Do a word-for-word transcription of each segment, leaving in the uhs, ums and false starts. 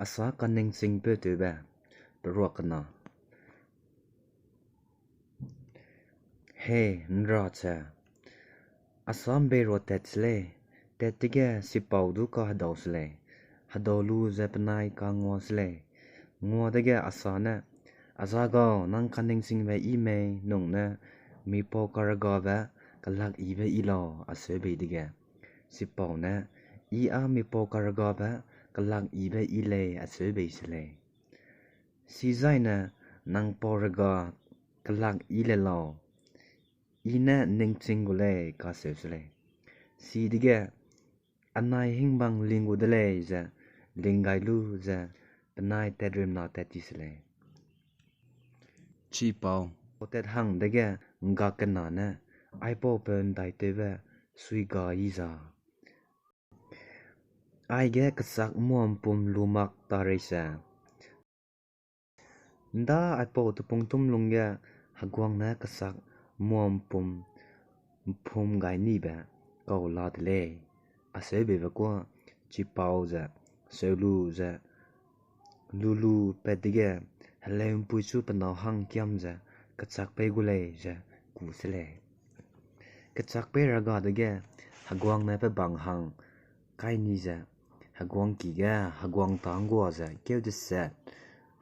Asa kaningchingpeu tewbe, peruak kena. He, ’nra che. Asa ’mbei ruatat se lei, tat dege sipau du kahedau se lei. Hedau lu ze penai kangua se lei. Ngua dege Asa ne, A za gau, nang kaningchingbe yi mei nung ne mipau karegabe kelak yibe yi lau, acheu bei dege, sipau ne, I â mipau karegabe kelak yibe yi lei, acheu bei se lei. Sizaine nang pau rega kelak yi le lau, I ne ningching gu lei, kacheu se lei. Sidege, Anai hingbang ling gu de lei, ze ling gai lu ze penai tatremna tat ti se lei. Chipau, pau tat hang dege ’nggak kena ne, Aipau peu ’ndaitewbe sui ga yi za, aige kechâk muâ ’mpum lu mak ta rei se. ’Nda aipau tepungtum lungge heguang ne kechâk muâ ’mpum ’mpum gai nibe kau la de lei, acheu beibe kuâ chipau ze seu lu ze lu lu pat dege, heleu'mpui chu pe nâu hang kiam ze kechâk pei gu lei ze ku se lei. Kechâk pei ra ga dege heguang ne pe bang hang kai ni ze, heguang ki ge heguang tâ ’nggua ze keu deset,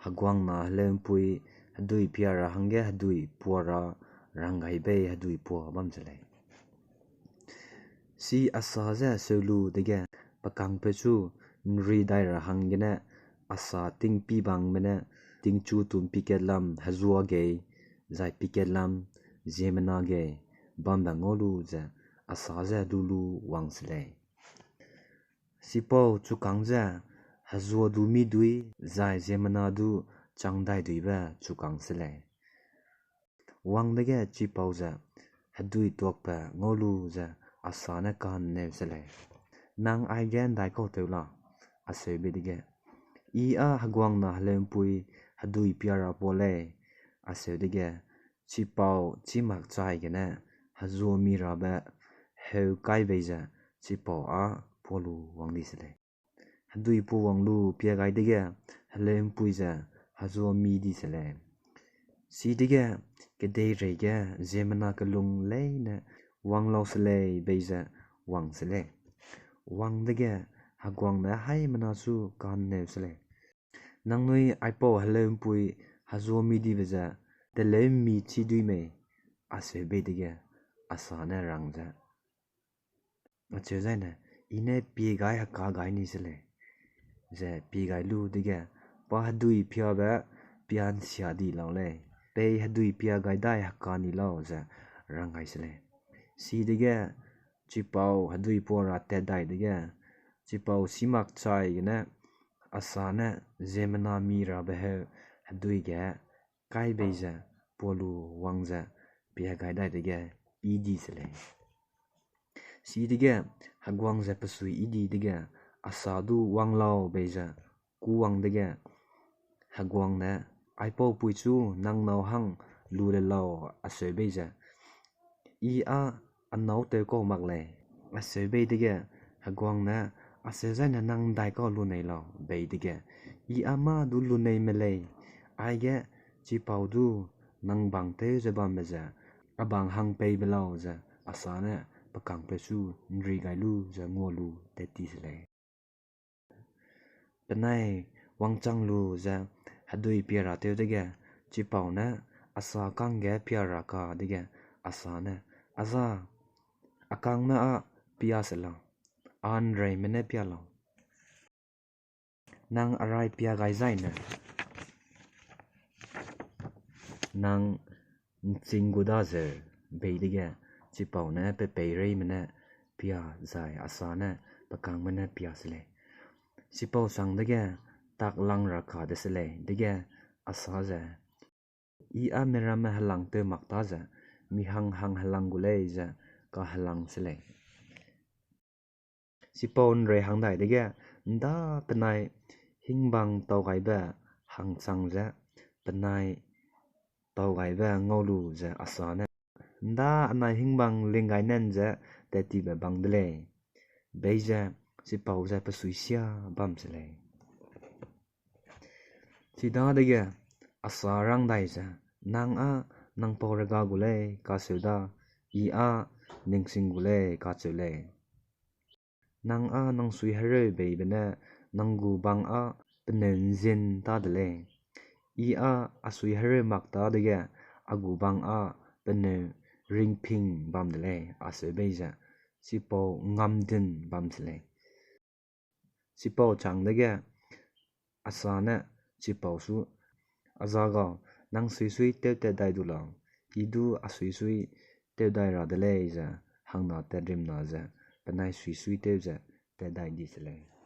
heguang na heleu'mpui hedui pia ra hangge hedui pua ra rang gai bei hedui pua bam se lei. Si Asa ze seu lu dege, pe kangpeu chu ’nri dai ra hanggene Asa tingpî bangbe ne tingchu tum pi kat lam hezua gei, zai pi kat lam ziemmena gei bambe ngau lu ze Asa ze du lu wang se lei. Sipau chukâng ze hezua du mî dui zai ziemmena du chang dai duibe chukâng se lei. Wang dege chipau ze hedui tuakbe ngau lu ze Asa ne ka'nneu se lei. Nang aige ’ndaikau tew la? Acheu bei dege, I â heguang na heleu'mpui hedui pia ra pua lei, acheu dege, chipau chî makchai gene hezua mi rabe heu kai bei ze chipau â pua lu wang di se lei. Hedui pua wang lu pia gai dege heleu'mpui ze hezua mi di se lei. Sidege kedeireige ziemmena kelung leine wang lau se lei bei ze wang se lei. Wang dege heguang ne haimena chu ka'nneu se lei. Nangnui aipau heleu'mpui hezua mi dibe ze teleu mi chî dui mei? Acheu bei dege Asa ne rang ze, acheu zaine, I ne pie gai heka gai ni se lei, ze pie gai lu dege, pa hedui piabe pia ’nsia di lau lei, pei hedui pia gai dai heka ni lau ze rang gai se lei. Sidege chipau hedui pua ra tat dai dege, chipau chî makchai gene Asa ne ziemmena mi rabe heu hedui ge kai bei ze pua lu wang ze pia gai dai dege yi di se lei. Sidege heguang ze pe sui yi di dege, Asa du wang lau bei ze kûwang dege, heguang ne, Aipau pui chu nang nâu hang lu le lau, acheu bei ze, I â a nâu tew kau mak lei, acheu bei dege, heguang ne, acheu zaine nang ’ndaikau lunei lau bei dege, I â mâ du lunei me lei, aige chipau du nang bang tew ze bambe ze a bang hang pei be lau ze Asa ne pe kangpeu chu ’nri gai lu ze ngua lu tat ti se lei. Penai wangchang lu ze hedui pia ra tew dege, chipau ne Asa kangge pia ra ka dege, Asa ne, A za, a kangme â pia se lau, a ’nreime ne pia lau. Nang a rai pia gai zaine nang ’nching gu da zeu bei dege, chipau ne pe peireime ne pia zai Asa ne pe kangme ne pia se lei. Chipau sang dege tak lang ra ka de se lei, dege Asa ze, I â miramme helang tew mak ta ze, mi hang hang helang gu lei ze kahelang se lei. Chipau ’nrei hang dai dege, ’nda penai hingbang tau gaibe hangchang ze, penai tau gaibe ngau lu ze Asa ne, ’nda anai hingbang ling gai nan ze tat tibe bang de lei, bei ze chipau ze pe sui sia bam se lei. Chidadege Asa rang dai ze, Nang â nang pau rega gu lei kacheu da, I â ning sing gu lei kacheu lei. Nang â nang suihereubeibe ne nang gu bang â peneu ’nzin ta de lei. I â a suihereu mak tâ dege a gu bang â peneu ringping bam de lei, acheu bei ze chipau ngamdin bam se lei. Chipau chang dege Asa ne chipau su, A za gau, nang suisui tewtat dai du lau, I du a suisui tewdai ra de lei, ze hangna tatrimna ze penai suisui tew ze tatdai di se lei.